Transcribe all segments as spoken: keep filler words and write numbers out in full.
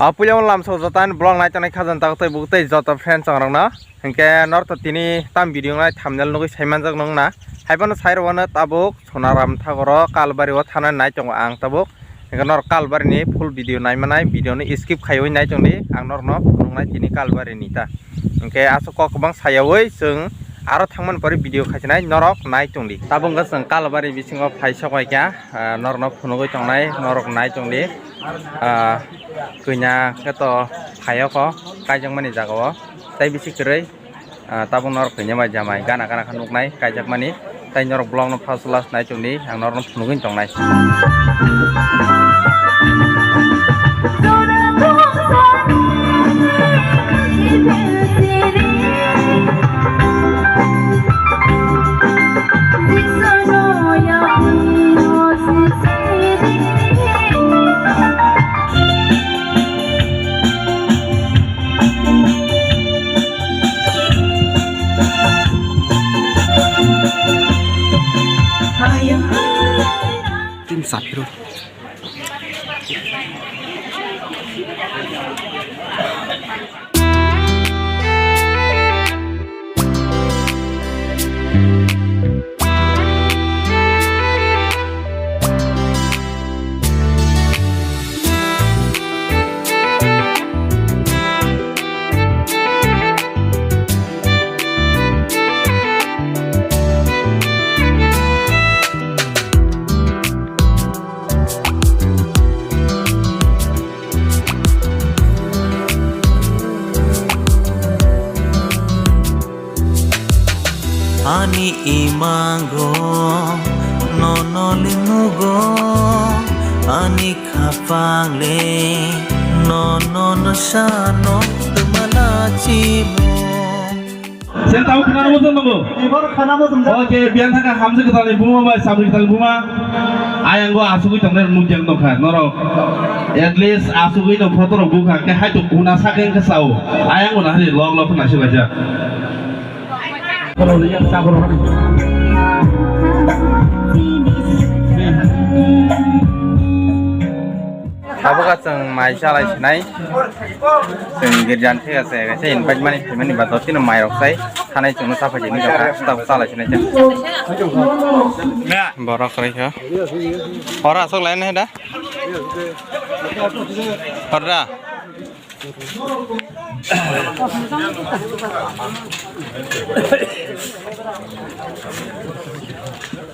Apuya lamsok joto ani vlog nai tongnai khajang tagtwi bugtwi joto friends rokno. Hinkhe norto tini tam video nai thumbnail nugwi saimanjak nung na. Haiphano sairok wano tabuk Sonaram Thagoro Kalbari o thana nai tongo ang tabuk. Hinkhe norok Kalbari ni full video nai manai, video no skip khaiwi nai tongdi, ang norokno phunuknai tini Kalbari ni ta. Hinkhe aswk kok kwbang sayawi chwng aro thangmani pore video khaisinai norok nai tongdi. Tabuk wngkha chwng Kalbari bisingo phai sokbai kha, ah, norokno phunugwi tongnai, norok nai tongdi. Ah, kanya khe to phaiyokho kaijakmani jagao tei bisi kwrwi. Ah, tabuk norok kanya bai jamai gana gana khe nuknai kaijakmani tei norok vlog no first last nai tongdi, ang norokno phunugwi tongnai. Tim sapiro. Ani imango nono limugo, ani khapang le nono no sano tumala chibo. Sen tau khana mo tong mo. Ibor khana mo tong. Oke, biang thaka hamse kwtal ni buma bai samri kwtal buma. Ayang go asugui tong ner mujang no kha norok. At least asugui no photo rok bukha ke hai to kuna sakeng ke sao. Ayang go na hari log log na sila ja. Abo ka chwng mai chalai sinai. Chwng girjan thik ase, kaisa invite mani phaimani ba dotino mai rok sai. Thanai chwngno saphai chini kha, tabuk chalai sinai chwng. Borok kwrwi kha. Hora aswk lai nai da? Hora.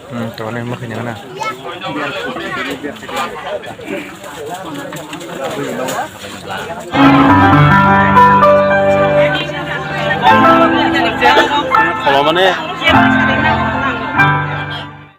Hmm, toni mukhi nang na.